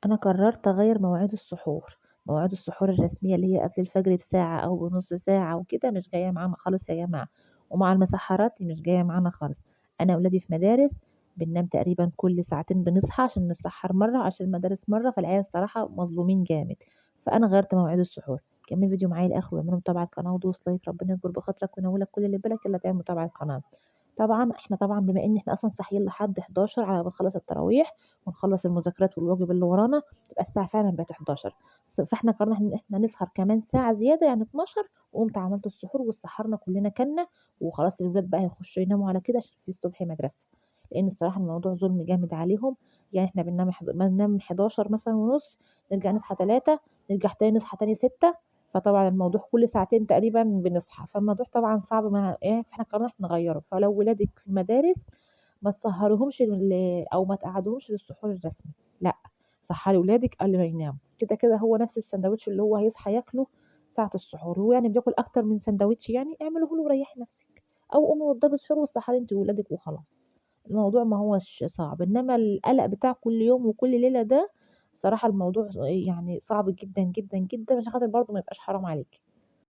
أنا قررت أغيّر مواعيد السحور، مواعيد السحور الرسمية اللي هي قبل الفجر بساعة أو بنُص ساعة وكده مش جاية معانا خالص يا جماعة، ومع المسحّرات مش جاية معانا خالص. أنا ولادي في مدارس بننام تقريبًا كل ساعتين بنصحى عشان نتسحّر مرّة، عشان المدارس مرّة، فالعيال الصراحة مظلومين جامد، فأنا غيّرت مواعيد السحور. كمّل الفيديو معايا لآخره واعملوا متابعة القناة ودوس like، ربنا يجبر بخاطرك وينولك كل اللي في بالك، يالّا تعمل متابعة القناة. طبعًا إحنا طبعًا بما إن إحنا أصلًا صاحيين لحد 11 على ما نخلّص التراويح ونخلّص المذاكرات والواجب اللي ورانا، تبقى الساعة فعلًا بقت 11، فإحنا قررنا إن إحنا نسهر كمان ساعة زيادة يعني 12، وقُمت عملت السحور واتسحرنا كلنا كَلنا، وخلاص الولاد بقى هيخشوا يناموا على كده عشان في الصبح مدرسة، لإن الصراحة الموضوع ظلم جامد عليهم. يعني إحنا بننام 11 مثلًا ونُص، نرجع نصحى 3، نرجع تاني نصحى تاني 6، فطبعًا الموضوع كل ساعتين تقريبًا بنصحى، فالموضوع طبعًا صعب مع إيه، فإحنا قررنا إحنا نغيّره. فلو ولادِك في المدارس ما تسهريهمش أو ما تقعديهمش للسحور الرسمي، لأ، سحّري ولادِك قبل ما يناموا، كده، كده هو نفس الساندوتش اللي هو هيصحى ياكله ساعة السحور، هو يعني بياكل أكتر من ساندوتش يعني، اعمليه له وريّحي نفسِك، أو قومي وضّبي سحور وسحّري أنتِ وولادِك وخلاص. الموضوع ما هوّاش صعب، إنما القلق بتاع كل يوم وكل ليلة ده صراحة الموضوع يعني صعب جدًا، جدًا، جدًا، عشان خاطر برضه ما يبقاش حرام عليكِ.